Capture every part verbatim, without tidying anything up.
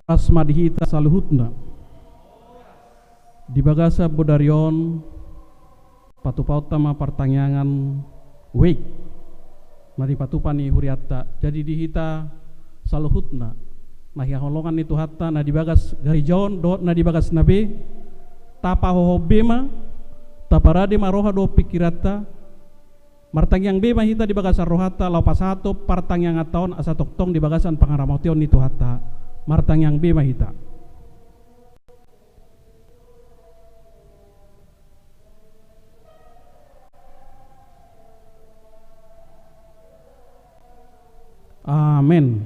Horas ma di hita saluhutna. Di bagasan bodari on, patupaonta ma partangiangan wijk na nipatupa ni hurianta. Jadi di hita saluhutna, na hinaholongan ni Tuhanta, na di bagas gareja on dohot na di bagasna be, tapahohom be ma, taparade ma roha dohot pingkiranta, martangiang be ma hita di bagasan rohanta laho pasahathon partangianganta on asa tongtong di bagasan pangaramotion ni Tuhanta. Martangiang be ma hita. Amen.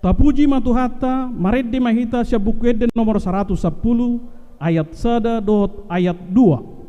Tapuji ma Tuhanta, marende ma hita sian Buku Ende nomor saratus sampulu, ayat sada dohot ayat dua.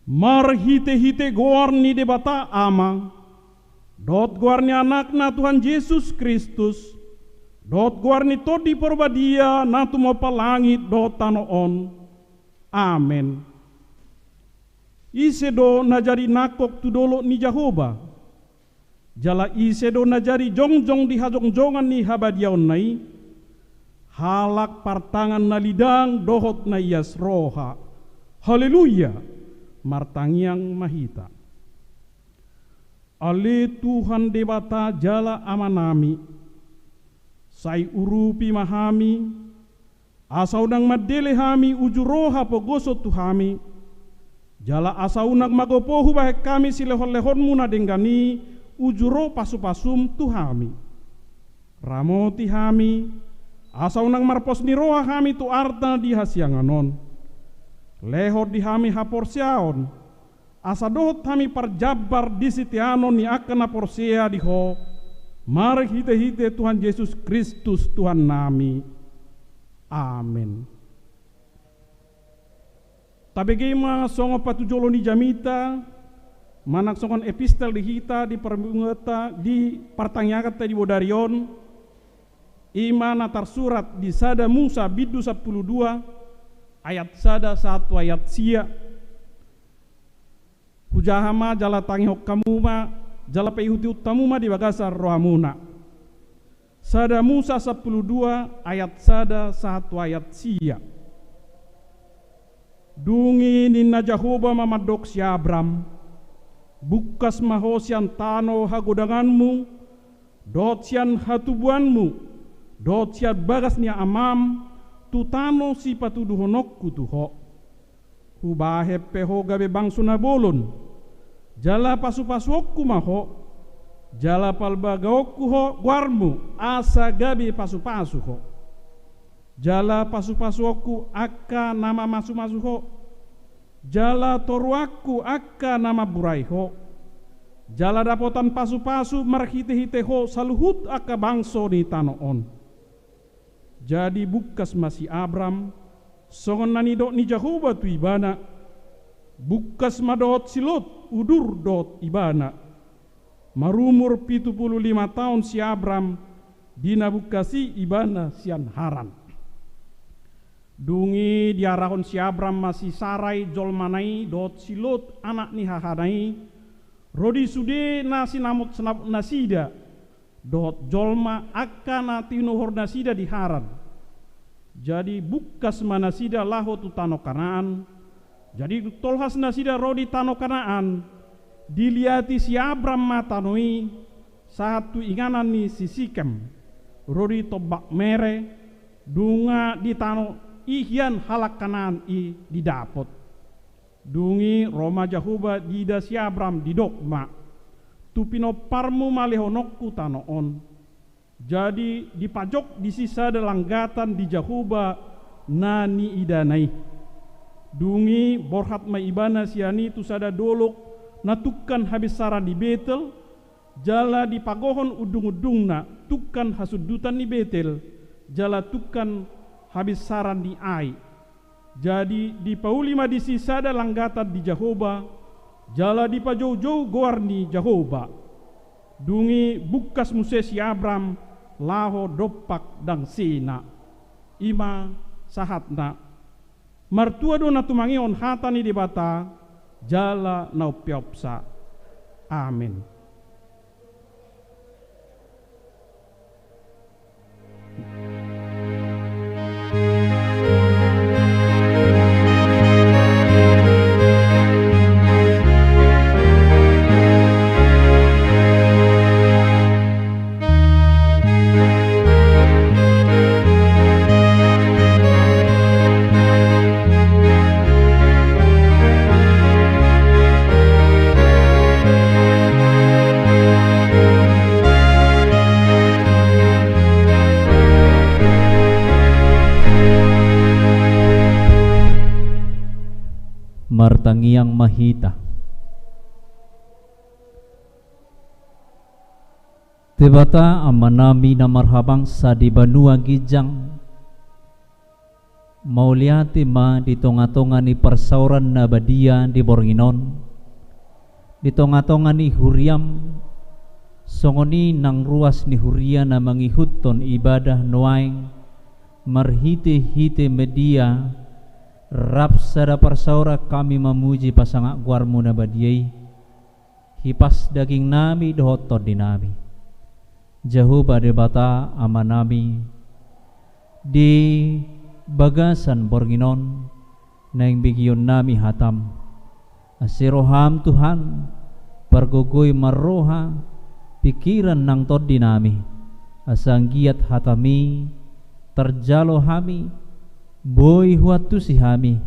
Marhitehite goar ni Debata Ama, dohot goar ni Anakna Tuhan Jesus Kristus, dohot goar ni Tondi Parbadia na tumompa langit dohot tano on. Amen. Ise do na jadi nangkok tu dolok ni Jahowa? Jala ise do na jadi jongjong di hajongjongan ni habadiaonna i? Halak partangan na lidang dohot na ias roha. Haleluya! Martangiang ma hita. Ale Tuhan Debata jala Amanami, sai urupi ma hami, asa unang mandele hami uju roha pogoso tu hami, jala asa unang magopo hubahen hami silehonlehonmu na denggan i uju ro pasupasum tu hami. Ramoti hami, asa unang marpos ni roha hami tu arta di hasiangan on. Lehon di hami haporseaon, asa dohot hami parjambar di siteanon ni angka na porsea di Ho, marhitehite Tuhan Jesus Kristus Tuhannami. Amen. Tabege ma songon patujolo ni jamita, manang songon epistel di hita di parmingguonta, di partangianganta di bodari on, i ma na tarsurat di Sada Musa bindu sampulu dua, ayat sada sahat tu ayat sia. Hujaha ma jala tangihon hamu ma, jala paihutihut hamu ma di bagasan rohamuna. Sada Musa sampulu dua ayat sada sahat tu ayat sia. Dung i ninna Jahowa ma mandok si Abram: Bungkas ma ho sian tano hagodanganmu, dohot sian hatubuanmu, dohot sian bagas ni amam, tu tano sipatuduhononku tu ho. Hubahen pe ho gabe bangso na bolon, jala pasupasuonku ma ho, jala palbagaonku ho goarmu asa gabe pasupasu ho. Jala pasupasuonku angka na mamasumasu ho, jala toruanku angka na mamburai ho, jala dapotan pasupasu marhitehite ho saluhut angka bangso ni tano on. Jadi bungkas ma si Abram, songon na nidok ni Jahowa tu ibana, bungkas ma dohot si Lot udur dohot ibana. Marumur pitu pulu lima taon si Abram, di na bungkas i ibana sian Haran. Dung i diarahon si Abram ma si Sarai jolmana i dohot si Lot anak ni hahana i, ro di sude na sinamotsinamot nasida, dohot jolma angka na tinuhor nasida di Haran. Jadi bungkas ma nasida laho tu tano Kanaan. Jadi dung tolhas nasida ro di tano Kanaan, diliati si Abram ma tano i, sahat tu inganan ni si Sikem, ro di tombak Mere, nunga di tano i hian halak Kanaan i didapot. Dung i ro ma Jahowa diida si Abram, didok ma: Tu pinomparmu ma lehononku tano on. Jadi dipajok disi sada langgatan di Jahowa na niidana i. Dung i borhat ma ibana sian i tu sada dolok na tungkan habinsaran ni Betel, jala dipagohon undungundungna tungkan hasundutan ni Betel, jala tungkan habinsaran ni Ai. Jadi dipauli ma disi sada langgatan di Jahowa, jala dipajoujou goar ni Jahowa. Dung i bungkas muse si Abram laho dompak dangsina. I ma sahatna. Martua do na tumangihon hata ni Debata, jala na umpeopsa. Amen. Martangiang ma hita. Debata Amanami na marhabangsa di banua ginjang, mauliate ma di tongatonga ni parsaoran na badia di borngin on, di tongatonga ni huriam, songon i nang ruas ni huria na mangihuthon ibadah nuaeng marhitehite media, rap sada parsaoran hami mamuji pasangap goarmu na badia i, hipas dagingnami dohot tondinami. Jahowa Debata Amanami, di bagasan borngin on naeng begeonnami hatam. Ase roham Tuhan, pargogoi ma roha, pikiran nang tondinami, asa anggiat hatami tarjalo hami, boi huantusi hami,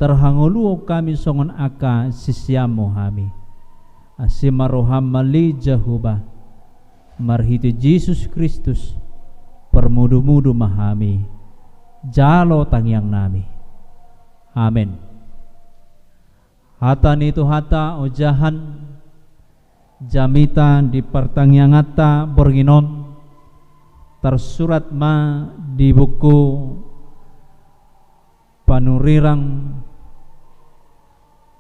tarhangoluhon hami songon angka siseanmu hami. Ase ma roham ale Jahowa, marhite Jesus Kristus, parmudumudu ma hami. Jalo tangiangnami. Amen. Hata ni Tuhanta ojahan jamita di partangianganta borngin on, tarsurat ma di buku Panurirang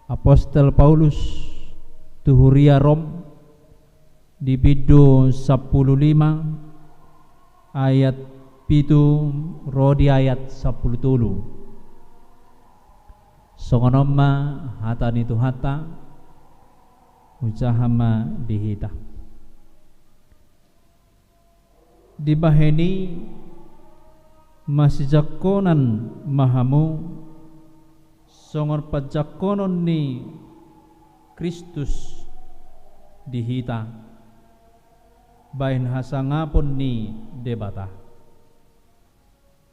Apostel Paulus tu huria Rom, di bindu sampulu lima ayat pitu ro di ayat sampulu tolu. Songon on ma hata ni Tuhanta, ujahan ma di hita. Dibahen i masijangkonan ma hamu songon panjangkonon ni Kristus di hita, bahen hasangapon ni Debata.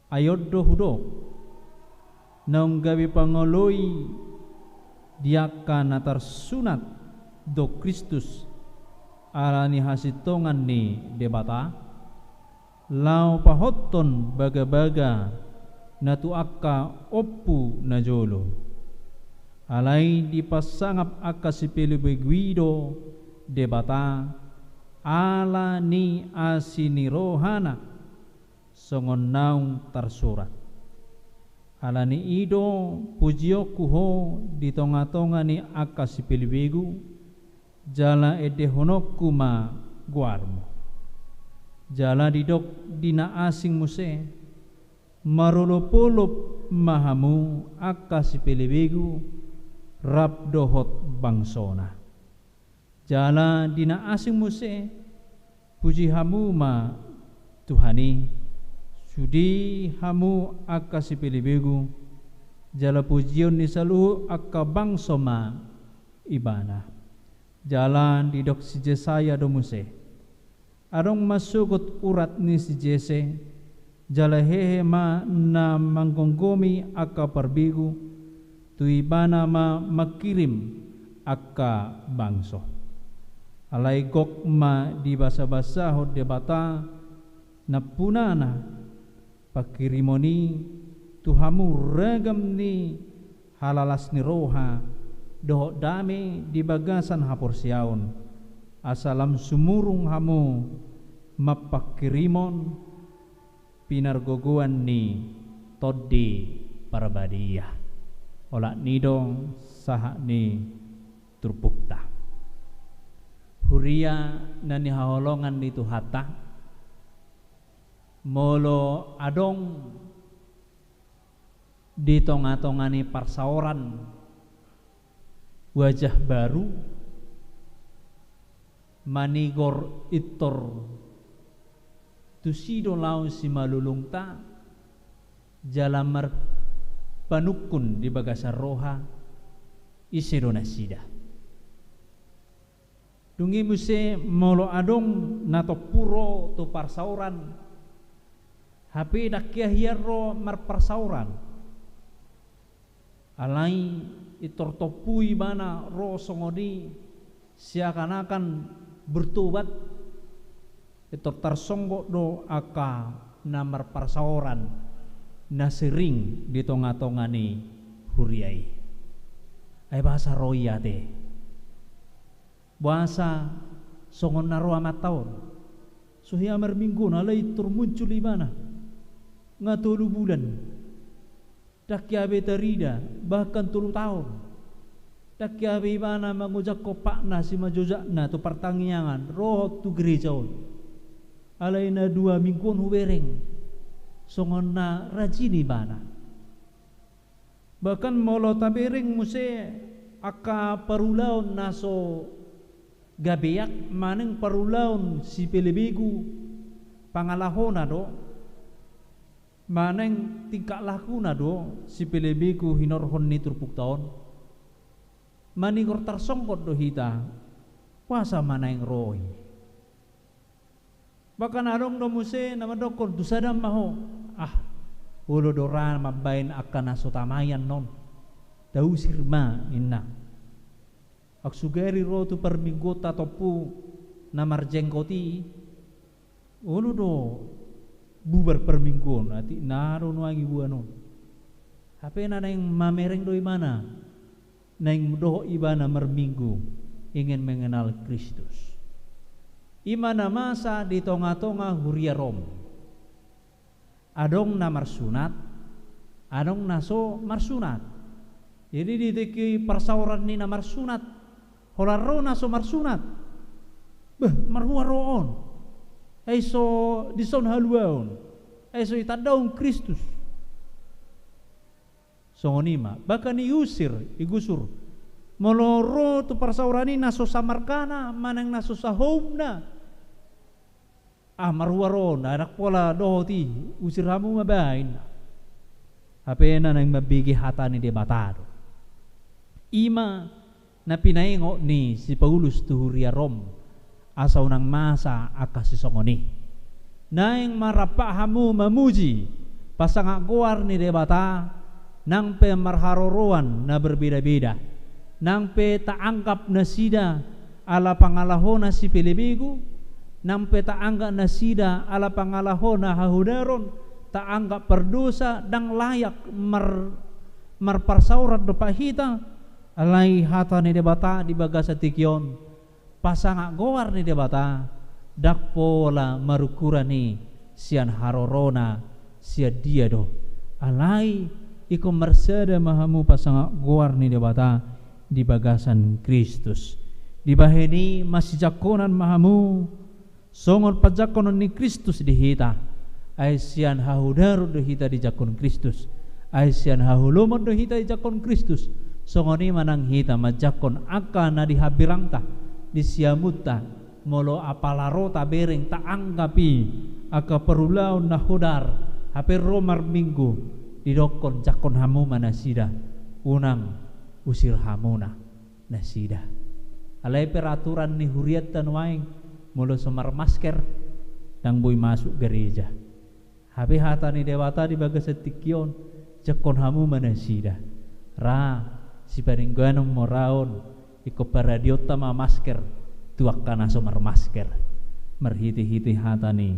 Ai on do hudok, naung gabe pangoloi di angka na tarsunat do Kristus ala ni hasintongan ni Debata, laho pahothon bagabaga na tu angka ompu na jolo. Alai dipasangap angka sipelebegu i do Debata ala ni asi ni rohana, songon naung tarsurat. Ala ni i do pujionku ho di tonga-tonga ni angka sipelebegu, jala endehononku ma goarmu. Jala didok di na asing muse, marolop-olop ma hamu angka sipelebegu rap dohot bangsona. Jala di na asing muse, puji hamu ma Tuhan i, sude hamu angka sipelebegu, jala pujion ni saluhut angka bangso ma ibana. Jala didok si Jesaya do muse, adong ma sogot urat ni si Jese, jala hehe ma na manggomgomi angka parbegu, tu ibana ma mangkirim angka bangso. Alai gok ma dibasabasahon Debata nampunana pangkirimon i tu hamu ragam ni halalas ni roha dohot dame di bagasan haporseaon, asa lam sumurung hamu mampangkirimon pinargogoan ni Tondi Parbadia. Olat ni i do sahat ni turpukta. Huria na nihaholongan ni Tuhanta, molo adong di tonga-tonga ni parsaoran wajah baru, manigor intor tusi do laho simalolongta, jala marpanungkun di bagasan roha, ise do nasida. Dung i muse molo adong na tompu ro tu parsaoran, hape ndang hea hian ro marparsaoran. Alai intor tompu ibana ro songon i, seakan-akan bertobat, intor tarsonggot do angka na marparsaoran na sering di tonga-tonga ni huria i. Ai boasa ro i ate? Boasa songon na ro amanta on? So hea marminggu on, alai intor muncul ibana. Nga tolu bulan. Ndang hea be tarida, bahkan tolu taon. Ndang hea be ibana mangojakhon patna simanjojak-na tu partangiangan, dohot tu gereja on. Alai na dua minggu on hubereng songon na rajin ibana. Bahkan molo tabereng muse angka parulaon na so gabeak manang parulaon sipelebegu, pangalahona do, manang tingkah lakuna do sipelebegu hinorhon ni turpukta on. Manigor tarsonggot do hita, boasa ma naeng ro i? Bahkan adong do muse na mandokkon, tu sada ma ho. Ah, olo do ra mambaen angka na so tama i annon. Tausir ma, ninna. Aut sugari ro tu parmingguonta tompu na marjenggot i, olo do bubar parmingguon, atik na do nuaeng iboan on. Hape na naeng mamereng do ibana, naeng dohot ibana marminggu ingin mengenal Kristus. I ma na masa di tonga-tonga huria Rom. Adong na marsunat, adong na so marsunat. Jadi di tingki parsaoran ni na marsunat, holan ro na so marsunat. Beh, marhua ro on. Ai so dison haluaon. Ai so itandaon Kristus. Songon i ma, bahkan iusir, igusur. Molo ro tu parsaoran i na so samargana, manang na so sahoumna. Ah, marhua ro on, ndang pola dohot i, usir hamu ma baen. Hape na naeng mambege hata ni Debata do. I ma na pinaingot ni si Paulus tu huria Rom, asa unang masa angka sisongon i. Naeng marrampak hamu mamuji, pasangap goar ni Debata, nang pe marharoroan na berbeda-beda, nang pe taanggap nasida ala pangalahona sipelebegu, nang pe taanggap nasida ala pangalahona hahodaron, taanggap pardosa, ndang layak mar-, marparsaoran dompak hita, alai hata ni Debata di bagasan tingki on, pasangap goar ni Debata, ndang pola marungkuran i sian harorona, sian dia do. Alai ingkon marsada ma hamu pasangap goar ni Debata di bagasan Kristus. Dibahen i masijangkonan ma hamu songon panjangkonon ni Kristus di hita. Ai sian hahodaron do hita dijangkon Kristus. Ai sian haholomon do hita dijangkon Kristus. Songon i ma nang hita manjangkon angka na di hambirangta, di siamunta, molo apala ro tabereng taanggap i angka parulaon na hodar, hape ro marminggu, didokkon jangkon hamu ma nasida, unang usir hamuna nasida. Alai peraturan ni hurianta nuaeng, molo so marmasker, ndang boi masuk gereja. Hape hata ni Debata di bagasan tingki on, jangkon hamu ma nasida. Ra, sipadengganon muraon, ingkon paradionta ma masker tu angka na so marmasker, marhitehite hata ni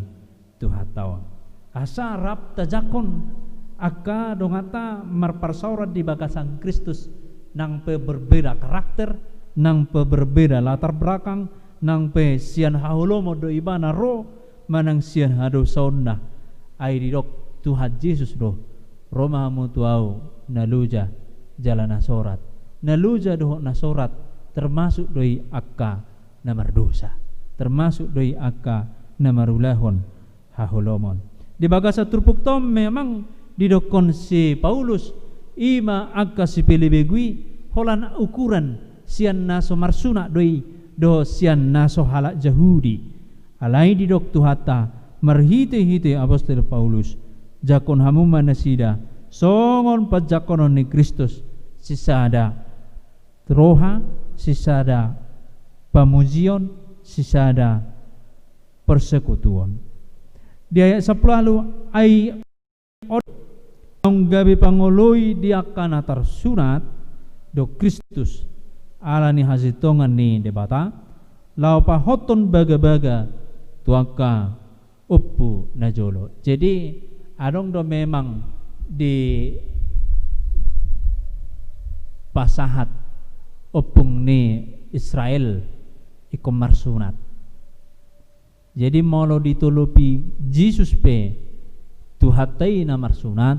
Tuhanta on. Asa rap tajangkon angka donganta marparsaoran di bagasan Kristus, nang pe berbeda karakter, nang pe berbeda latar belakang, nang pe sian haholomon do ibana ro, manang sian hadosaonna. Ai didok Tuhan Jesus do, ro ma hamu tu Ahu na loja jala na sorat. Na loja dohot na sorat termasuk do i angka na mardosa, termasuk do i angka na marulahon haholomon. Di bagasan turpukta on memang didokkon si Paulus, i ma angka sipelebegu i, holan ukuran sian na so marsunat do i dohot sian na so halak Jahudi. Alai didok Tuhanta marhitehite apostel Paulus, jangkon hamu ma nasida songon panjangkonon ni Kristus, sisada roha, sisada pamujion, sisada persekutuon. Di ayat sampulu ualu, ai on naung gabe pangoloi di angka na tarsunat do Kristus ala ni hasintongan ni Debata, laho pahothon bagabaga tu angka ompu na jolo. Jadi adong do memang dipasahat ompung ni Israel ingkon marsunat. Jadi molo ditolopi Jesus pe Tuhanta i na marsunat,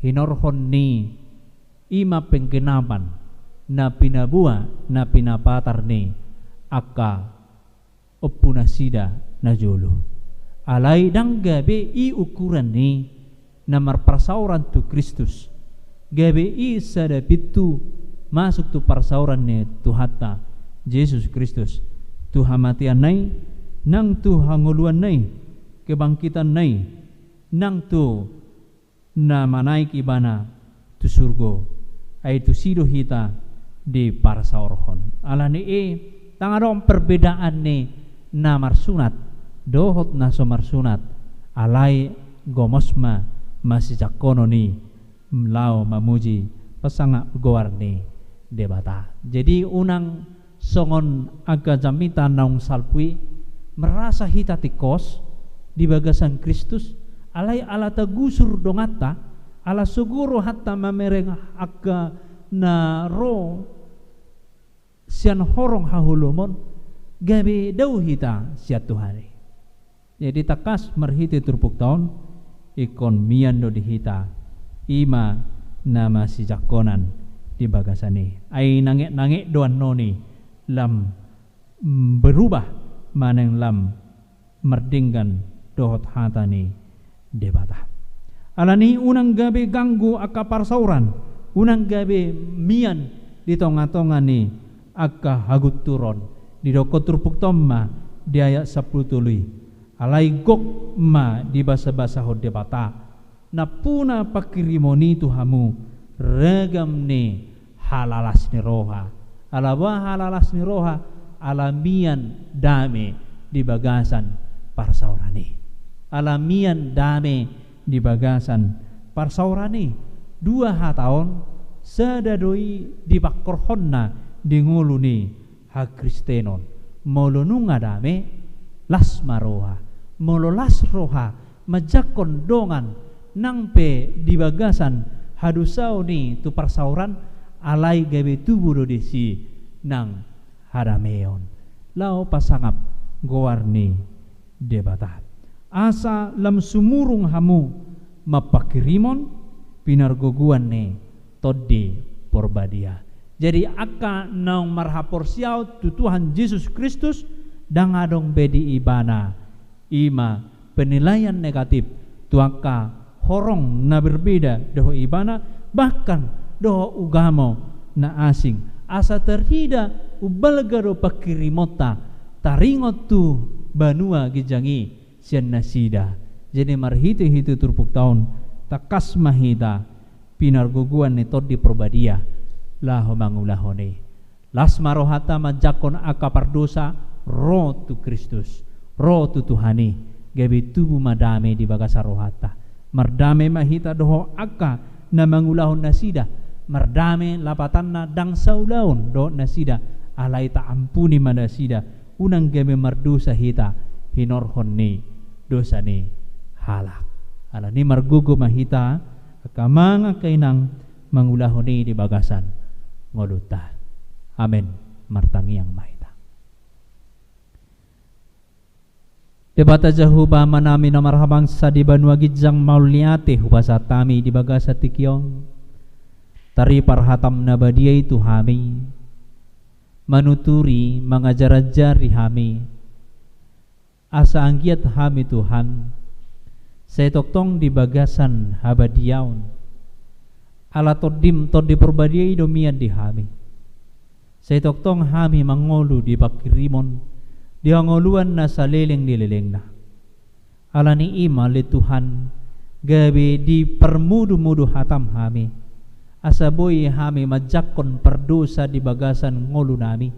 hinorhon ni i ma penggenapan na pinaboa, na pinapatar ni angka ompunasida na jolo. Alai ndang gabe i ukuran ni na marparsaoran tu Kristus. Gabe i sada pintu masuk tu parsaoran ni Tuhanta Jesus Kristus, tu hamateanna i, nang tu hangoluanna i, kebangkitanna i, nang tu na manaek ibana tu surgo. Ai tusi do hita diparsaorhon. Ala ni i, ndang adong perbedaan ni na marsunat dohot na so marsunat, alai gomos ma masijangkonon i laho mamuji pasangap goar ni Debata. Jadi unang songon angka jamita naung salpu i, merasa hita tingkos di bagasan Kristus, alai ala tagusur donganta, ala sogo rohanta mamereng angka na ro sian horong haholomon, gabe dao hita sian Tuhan i. Jadi tangkas marhite turpukta on, ingkon mian do di hita, i ma na masijangkonan di bagasan i. Ai nangek-nangek do annon i lam, mm, berubah manang lam mardenggan dohot hata ni Debata. Ala ni i unang gabe ganggu angka parsaoran, unang gabe mian di tonga-tonga ni angka hagunturon. Didokkon turpukta on ma di ayat sampulu tolu i, alai gok ma dibasabasahon Debata nampuna pangkirimon i tu hamu ragam ni halalas ni roha. Ala boha halalas ni roha? Ala mian dame di bagasan parsaoran i. Ala mian dame di bagasan parsaoran i. Dua hata on, sada do i dipangkorhonna di ngolu ni hakristenon. Molo nunga dame, las ma roha. Molo las roha manjangkon dongan nang pe di bagasan hadosaon i tu parsaoran, alai gabe tubu do disi nang hadameon laho pasangap goar ni Debata. asa lam sumurung hamu mampangkirimon pinargogoan ni Tondi Porbadia. Jadi angka naung marhaporseaon tu Tuhan Jesus Kristus, ndang adong be di ibana i ma penilaian negatif tu angka horong na berbeda dohot ibana, bahkan dohot ugamo na asing. Asa tarida umbalga do pangkirimonta taringot tu banua ginjang i sian nasida. Jadi marhitehite turpukta on, tangkas ma hita pinargogoan ni Tondi Porbadia laho mangulahon i. Las ma rohanta manjangkon angka pardosa ro tu Kristus, ro tu Tuhan i, gabe tubu ma dame di bagasan rohanta. Mardame ma hita dohot angka na mangulahon nasida, mardame lapatanna ndang saulaon dohot nasida, alai taampuni ma nasida, unang gabe mardosa hita hinorhon ni dosa ni halak. Alani i margogo ma hita, angka amang angka inang, mangulahon i di bagasan ngolunta. Amen. Martangiang ma hita. Debata Jahowa Amanami na marhabangsa di banua ginjang, mauliate hupasahat hami di bagasan tingki on. Taripar hataM na badia i tu hami, manuturi, mangajarajari hami, asa anggiat hami Tuhan, sai tongtong di bagasan habadiaon. Ala TondiM, Tondi Porbadia i do mian di hami. Sai tongtong hami mangolu di pangkirimon, di hangoluan na saleleng ni lelengna. Alani i ma ale Tuhan, gabe diparmudumudu hataM hami, asa boi hami manjangkon pardosa di bagasan ngolunami,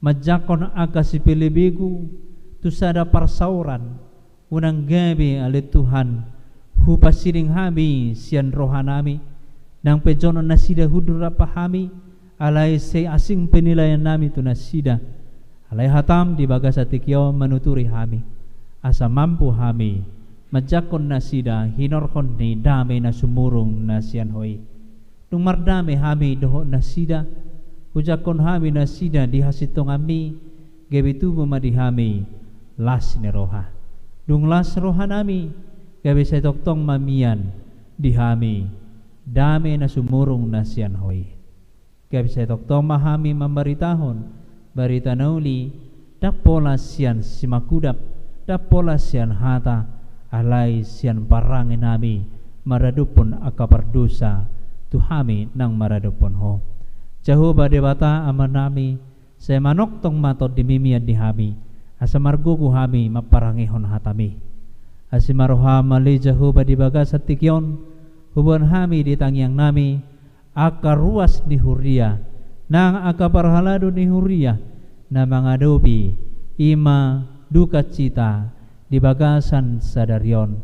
manjangkon angka sipelebegu tu sada parsaoran, unang gabe ale Tuhan, hupasiding hami sian rohanami, nang pe jonok nasida hundul rap hami, alai sai asing penilaiannami tu nasida. Alai hataM di bagasan tingki on manuturi hami, asa mampu hami manjangkon nasida hinorhon ni dame na sumurung na sian Ho i. Dung mardame hami dohot nasida, hujangkon hami nasida di hasintonganMi, gabe tubu ma di hami las ni roha. Dung las rohanami, gabe sai tongtong ma mian di hami dame na sumurung na sian Ho i. Gabe sai tongtong ma hami mambaritahon barita na uli, ndang pola sian simangkudap, ndang pola sian hata, alai sian parangenami maradophon angka pardosa tu hami naung maradophon Ho. Jahowa Debata Amanami, sai manongtong ma TondiMi mian di hami, asa margogo hami mamparangehon hataMi. Asi ma rohaM ale Jahowa di bagasan tingki on, huboan hami di tangiangnami, angka ruas ni huria, nang angka parhalado ni huria, na mangadopi i ma dukacita di bagasan sadari on,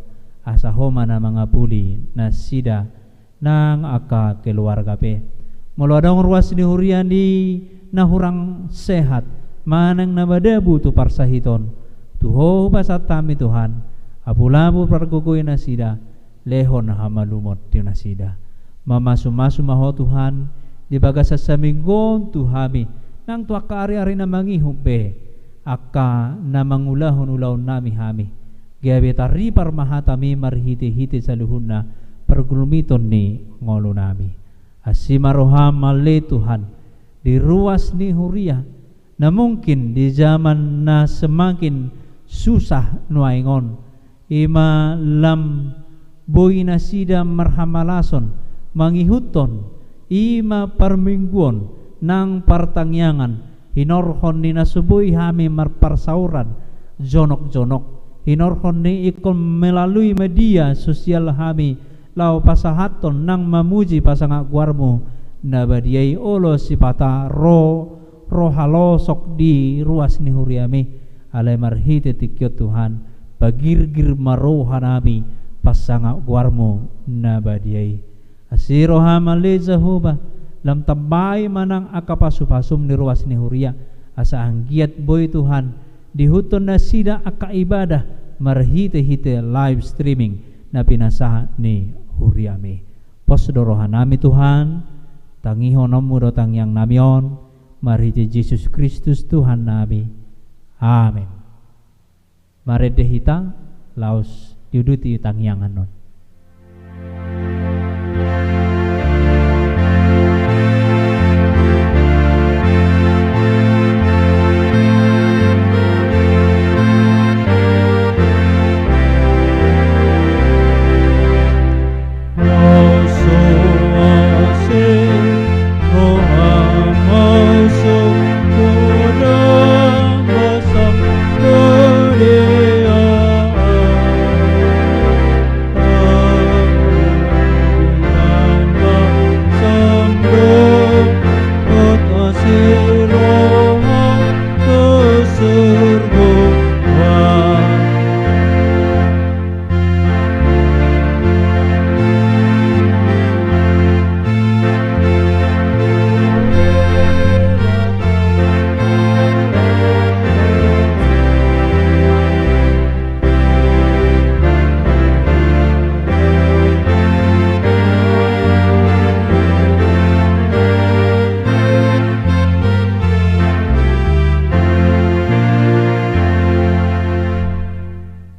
asa Ho ma na mangapuli nasida nang angka keluarga pe. Molo adong ruas ni huria ni na hurang sehat, manang na madabu tu parsahiton, tu Ho hupasahat hami Tuhan, apul-apul pargogoi nasida, lehon hamalumon tu nasida. Mamasumasu ma Ho Tuhan, di bagasan saminggu on tu hami, nang tu angka ari-ari na mangihut be, angka na mangulahon ulaonnami hami. Gabe taripar ma hataMi marhite-hite saluhutna pargulmiton ni ngolunami. Asi ma rohaM ale Tuhan, di ruas ni huria, na mungkin di zaman na semakin susah nuaeng on, i ma lam boi nasida marhamalason, mangihuthon, i ma parmingguon, nang partangiangan, hinorhon ni na so boi hami marparsaoran, jonok-jonok, hinorhon ni ingkon melalui media sosial hami, laho pasahathon nang mamuji pasangap goarMu, na badia i olo sipata ro, ro halosok di ruas ni huriaMi, alai marhite tingki on Tuhan, pagirgir ma rohanami, pasangap goarMu, na badia i. Asi rohaM ale Jahowa, lam tambai ma nang angka pasu-pasuM di ruas ni huria, asa anggiat boi Tuhan, diihuthon nasida angka ibadah, marhite-hite live streaming, na pinasahat ni huriaMi. Pos do rohanami Tuhan, tangihononMu do tangiangnami on, marhite Jesus Kristus Tuhannami. Amen. Marende hita, laos diuduti tangiangan on.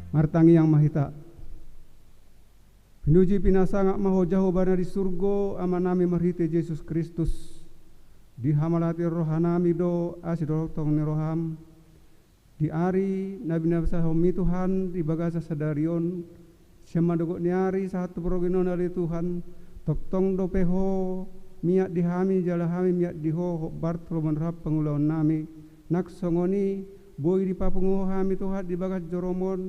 Martangiang ma hita. Pinuji pinasangap ma Ho Jahowa na di surgo, Amanami marhite Jesus Kristus. Di hamauliateon rohanami do asi dohot tongtong ni roham. Di ari na binasahonmi Tuhan di bagasan sadari on, sian manogot ni ari sahat tu borngin on ale Tuhan, tongtong dope Ho miat di hami jala hami miat di Ho, hombar tu lomo ni roham pangulaonnami. Nang songon i, boi dipapungu Ho hami Tuhan di bagas jorom on,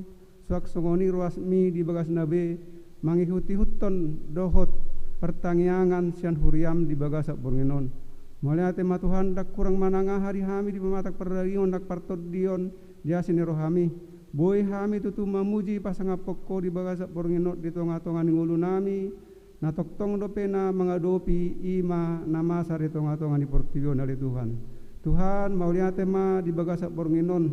suang songon i ruasmi di bagasna be, mangihuthon dohot partangiangan sian huriam di bagasan borngin on. Mauliate ma Tuhan, ndang hurang manang aha di hami di pamatang pardagingon nang partondion di asi ni rohami. Boi hami tutu mamuji pasangaphon Ho di bagasan borngin on di tongatonga ni ngolunami, na tongtong dope na mangadopi i ma na masa di tongatonga ni portibi on ale Tuhan. Tuhan, mauliate ma di bagasan borngin on,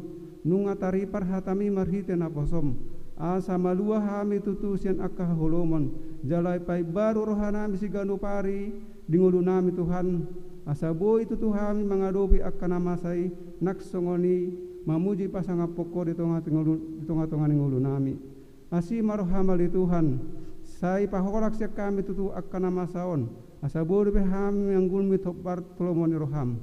nunga taripar hatami marhite naposom, asa malua hami tutu sian angka haholomon, jala paimbaru rohanami siganup ari di ngolunami Tuhan, asa boi tutu hami mangadopi angka na masa i, nang songon i mamuji pasangaphon Ho di tonga-, di tongatonga ni ngolunami. Asi ma roham ale Tuhan, sai paholang sian hami tutu angka na masa on, asa boi dope hami manggulmit hombar tu lomo ni roham.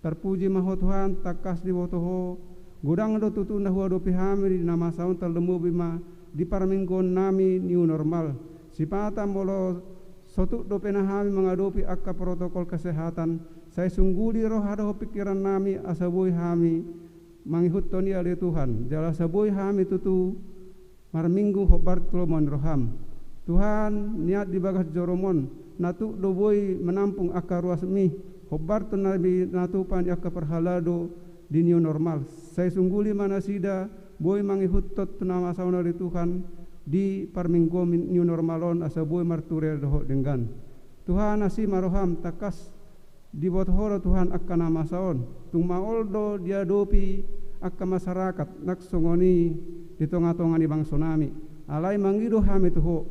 Tarpuji ma Ho Tuhan, tangkas diboto Ho, godang do tutu na huadopi hami di na masa on, tarlumobi ma di parmingguonnami new normal. Sipata molo sotung dope na hami mangadopi angka protokol kesehatan, sai sungguli roha dohot pingkirannami asa boi hami mangihuthon i ale Tuhan, jala asa boi hami tutu marminggu hombar tu lomo ni roham. Tuhan, niat di bagas jorom on, na tuk do boi manampung angka ruasmi, hombar tu na bi-, na tupa ni angka parhalado di new normal. Sai sungguli ma nasida boi mangihuthon tu na masa on ale Tuhan, di parmingguon new normal on asa boi marture dohot denggan. Tuhan, asi ma roham, tangkas diboto Ho do Tuhan angka na masa on, tung maol do diadopi angka masyarakat nang songon i di tongatonga ni bangsonami. Alai mangido hami tu Ho,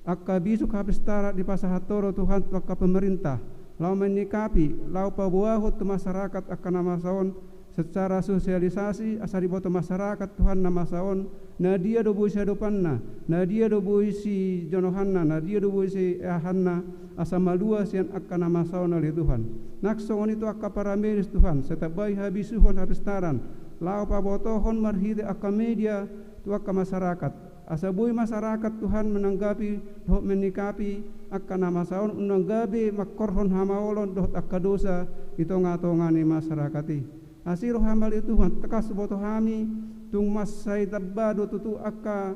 angka bisuk hapistaran dipasahat Ho do Tuhan tu angka pemerintah, laho manyikapi, laho paboahon tu masyarakat angka na masa on, secara sosialisasi, asa diboto masyarakat Tuhan na masa on, na dia do boi siadopanna, na dia do boi sijonohanna, na dia do boi sieahanna, asa malua sian angka na masa on ale Tuhan. Nang songon i tu angka paramedis Tuhan, sai tambai habisuhon hapistaran, laho pabotohon marhite angka media tu angka masyarakat. Asa boi masyarakat Tuhan menanggapi dohot menyikapi angka na masa on, unang gabe mangkorhon hamaolon dohot angka dosa di tongatonga ni masyarakat i. Asi roham ale Tuhan, tangkas boto hami, tung mansai tamba do tutu angka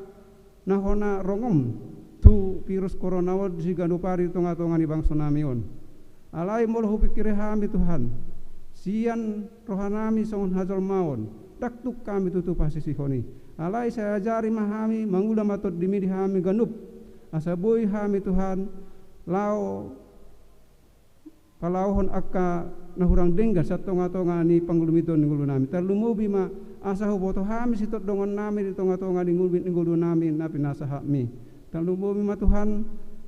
na hona rongom tu virus corona on di siganup ari di tongatonga ni bangsonami on. Alai molo hupingkiri hami Tuhan, sian rohanami songon hajolmaon, ndang tuk hami tutu pasisihon i. Alai sai ajari ma hami, mangula ma tondimi di hami ganup, asa boi hami Tuhan, laho palaohon angka na hurang denggan sian tongatonga ni panggulmiton ni ngolunami. Tarlumobi ma asa huboto hami sitondongonnami di tongatonga ni ngolunami na pinasahatmi. Tarlumobi ma Tuhan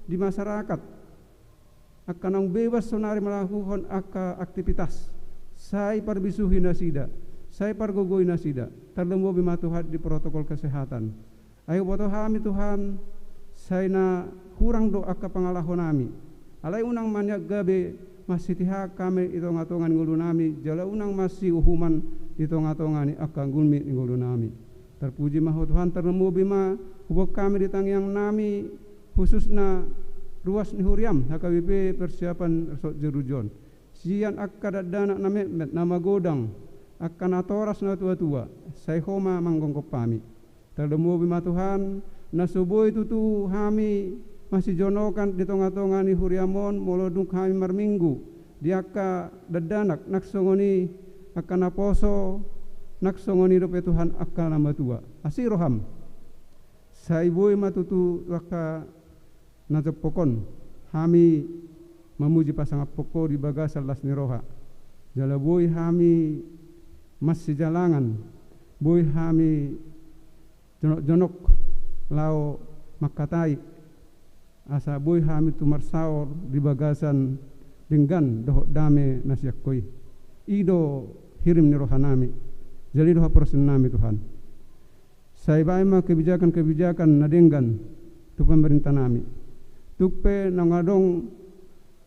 di masyarakat, angka naung bebas sonari melakuhon angka aktivitas, sai parbisuhi nasida, sai pargogoi nasida. Tarlumobi ma Tuhan di protokol kesehatan. Ai huboto hami Tuhan, sai na hurang do angka pangalahonami. Alai unang ma nian gabe marsitihak hami di tongatonga ni ngolunami, jala unang marsiuhuman di tongatonga ni angka gulmit ni ngolunami. Tarpuji ma Ho Tuhan, tarlumobi ma huboan hami di tangiangnami, khususna ruas ni huriam H K B P Persiapan Resort Jerujon. Sian angka dakdanak na metmet, na magodang, angka natoras, natuatua, sai Ho ma manggomgom hami. Tarlumobi ma Tuhan, na so boi tutu hami marsijonokan di tongatonga ni huriam on molo dung hami marminggu, di angka dakdanak, nang songon i angka naposo, nang songon i dope Tuhan angka na matua. Asi roham. Sai boi ma tutu angka na jompok on hami mamuji pasangaphon Ho di bagasan las ni roha. Jala boi hami marsijalangan, boi hami jonokjonok laho mangkatai, asa boi hami tutu marsaor di bagasan denggan dohot dame na sian Ho i. I do hirim ni rohanami, jala i do haporseaonnami Tuhan. Sai bahen ma kebijakan-kebijakan na denggan tu pemerintahnami. Tung pe naung adong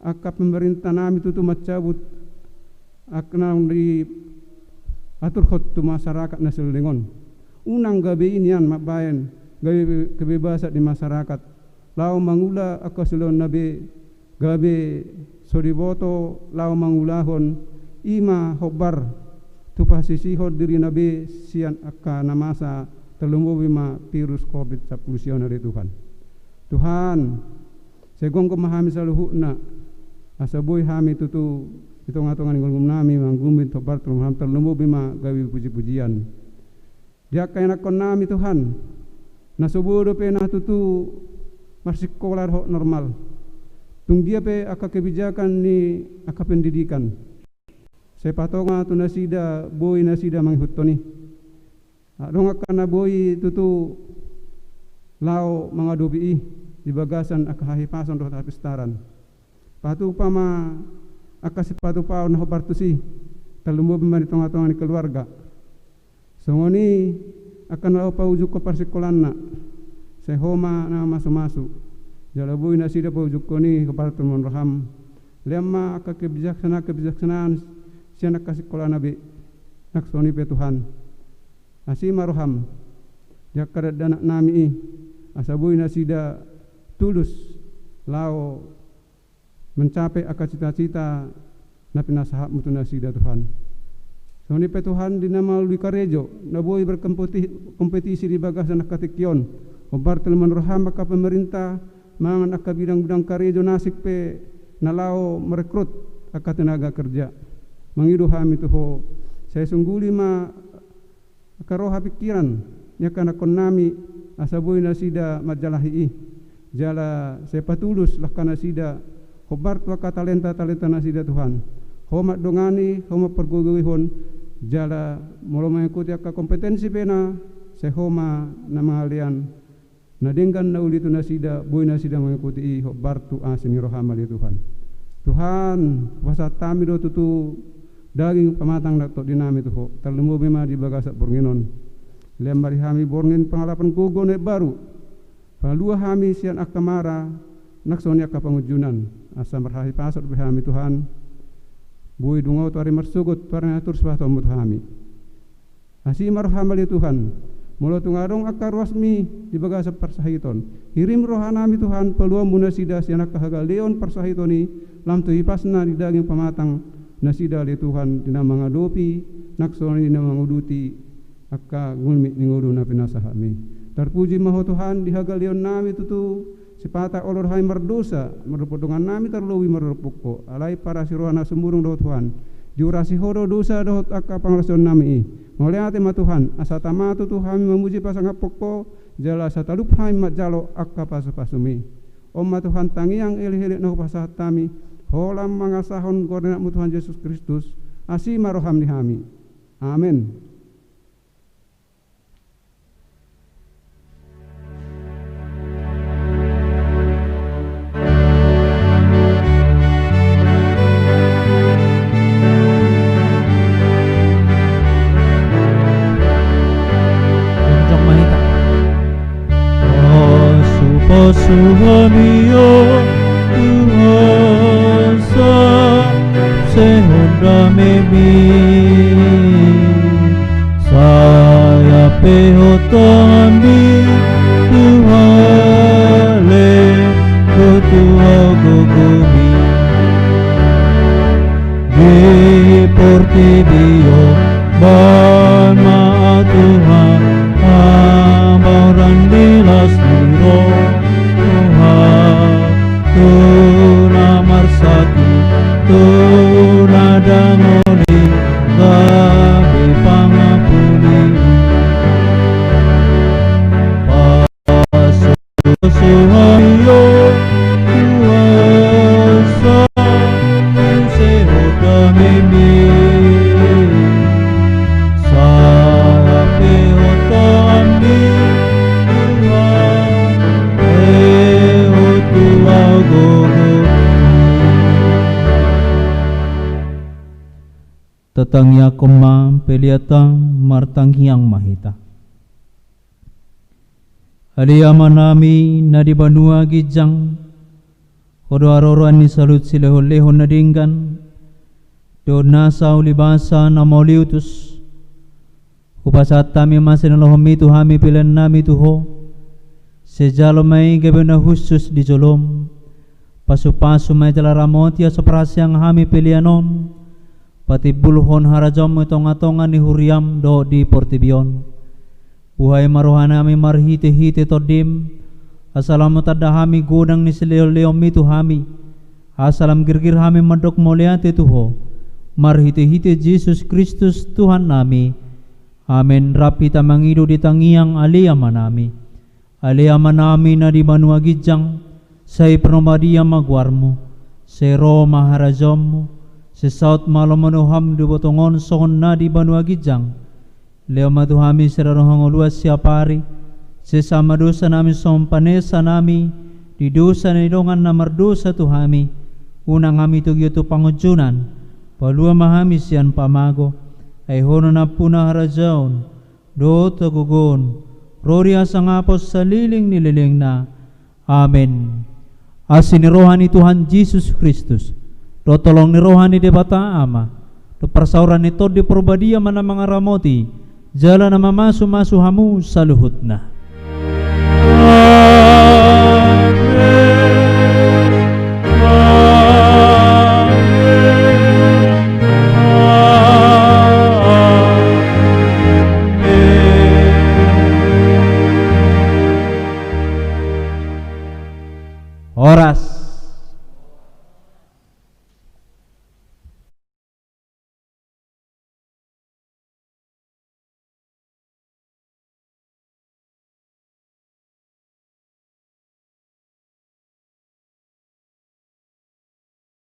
angka pemerintahnami tutu mancabut angka naung diaturhon tu masyarakat na saleleng on. Unang gabe i nian mambahen gabe kebebasan di masyarakat laho mangula angka siulaonna be gabe so diboto laho mangulahon, i ma hombar tu pasisihon dirina be sian angka na masa, tarlumobi ma virus covid sampulu sia on ale Tuhan. Tuhan, sai gomgom ma hami saluhutna, asa boi hami tutu di tongatonga ni ngolunami manggulmit hombar tu ngolunami, tarlumobi ma gabe pujipujian. Di angka ianakhonnami Tuhan, na so boi dope na tutu marsikola dohot normal. Tung dia pe angka kebijakan ni angka pendidikan, sai patonga tu nasida boi nasida mangihuthon i. Adong angka na boi tutu laho mangadopi i di bagasan angka hahipason dohot hapistaran. Patupa ma angka sipatupaon na hombar tusi, tarlumobi ma di tongatonga ni keluarga. Songon i angka na laho paujunghon parsikolaanna, sai Ho ma na mamasumasu. Jala boi nasida paujunghon i hombar tu lelengmu roham. Lehon ma angka kebijaksanaan-kebijaksanaan sian angka sikolana be. Nang songon i pe Tuhan, asi ma roham di angka dakdanaknami i, asa boi nasida tulus laho mencapai angka cita-cita na pinasahatmu tu nasida Tuhan. Songon i pe Tuhan, di na mangulahon karejo, na boi berkompeti-, kompetisi di bagasan angka tingki on, hombar tu lelengmu roham angka pemerintah, manang angka bidang-bidang karejo na asing pe na laho merekrut angka tenaga kerja. Mangido hami tu Ho, sai sungguli ma angka roha pikiran ni angka ianakhonnami, asa boi nasida manjalahi i. Jala sai patulus langka nasida hombar tu angka talenta-talenta nasida Tuhan. Ho ma mandongani, Ho ma pargogoihon, jala molo mangikuti angka kompetensi pe na, sai Ho ma na mangalean na denggan na uli tu nasida, boi nasida mangikuti i hombar tu asi ni roham ale Tuhan. Tuhan, hupasahat hami do tutu daging pamatang dohot tondinami tu Ho, tarlumobi ma di bagasan borngin on. Lehon ma di hami borngin pangalapan gogo na imbaru. Palua hami sian angka mara, nang songon i angka pangunjunan. Asa marhahipason dope hami Tuhan. Boi dung ahu tu ari marsogot, tu ari na torus pasahatonmu tu hami. Asi ma roham ale Tuhan, molo tung adong angka ruasmi di bagasan parsahiton, hirim rohanami Tuhan, paluahonmu nasida sian angka hagaleon parsahiton i, lam tu hipasna di daging pamatang nasida ale Tuhan, di na mangadopi, nang songon i di na manguduti angka gulmit ni ngolu na pinasahatmi. Tarpuji ma Ho Tuhan, di hagaleonnami tutu, sipata olo do hami mardosa, mardongan-dongan nami tarlobi mardongan-dongan Ho. Alai parasi roha na sumurung do Ho Tuhan. Diurasi Ho do dosa dohot angka pangalaosionnami i. Mauliate ma Tuhan, asa tama tutu hami mamuji pasangaphon Ho, jala asa talup hami manjalo angka pasupasumi. On ma Tuhan tangiang elek-elek na hupasahat hami, holan mangasahon goar ni Anakmu Tuhan Jesus Kristus, asi ma roham di hami. Amen. Jongjong ma hita. Suhon i o Tuhan, sai sehon damemi. Sai ape hot hami Tuhan, lehon tu hami gogomi. Di portibi on, bahen ma Tuhan, hamoraon ni las ni roha, tu na marsakit, tu na dangol i, gabe pangapuli. Pasupasu hami o Tuhan, sai sehon damemi. Sai ape hot hami Tuhan, lehon tu hami gogomi. Tatangiangkon ma peleanta, martangiang ma hita. Ale Amanami na di banua ginjang, Ho do haroroan ni saluhut silehonlehon na denggan dohot nasa ulibasa na mauliutus. Hupasahat hami ma sinalohonmi tu hami peleannami tu Ho. Sai jalo ma i gabe na hushus di jolom. Pasupasu ma i jala ramoti asa parhaseang hami pelean on patimbulhon harajaonmu di tongatonga ni huriam dohot di portibi on. Buhai ma rohanami marhitehite Tondim, asa lam tanda hami godang ni silehonlehonmi tu hami, asa lam girgir hami mandok mauliate tu Ho, marhitehite Jesus Kristus Tuhannami. Amen. Rap hita mangido di tangiang Ale Amanami. Ale Amanami na di banua ginjang, sai pinarbadia ma goarmu, sai ro ma harajaonmu, sai saut ma lomo ni roham di botong on songon na di banua ginjang. Lehon ma tu hami sadari on hangoluan siapari, sesa ma dosanami songon panesanami di dosa ni dongan na mardosa tu hami, unang hami togihon tu pangunjunan, palua ma hami sian pamago, ai Ho do nampuna harajaon, dohot hagogoon, ro di hasangapon saleleng ni lelengna. Amen. Asi ni roha ni Tuhan Jesus Kristus, dohot holong ni roha ni Debata Ama, dohot parsaoran ni Tondi Parbadia ma na mangaramoti jala na mamasumasu hamu saluhutna. Amen. Amen. Amen. Horas.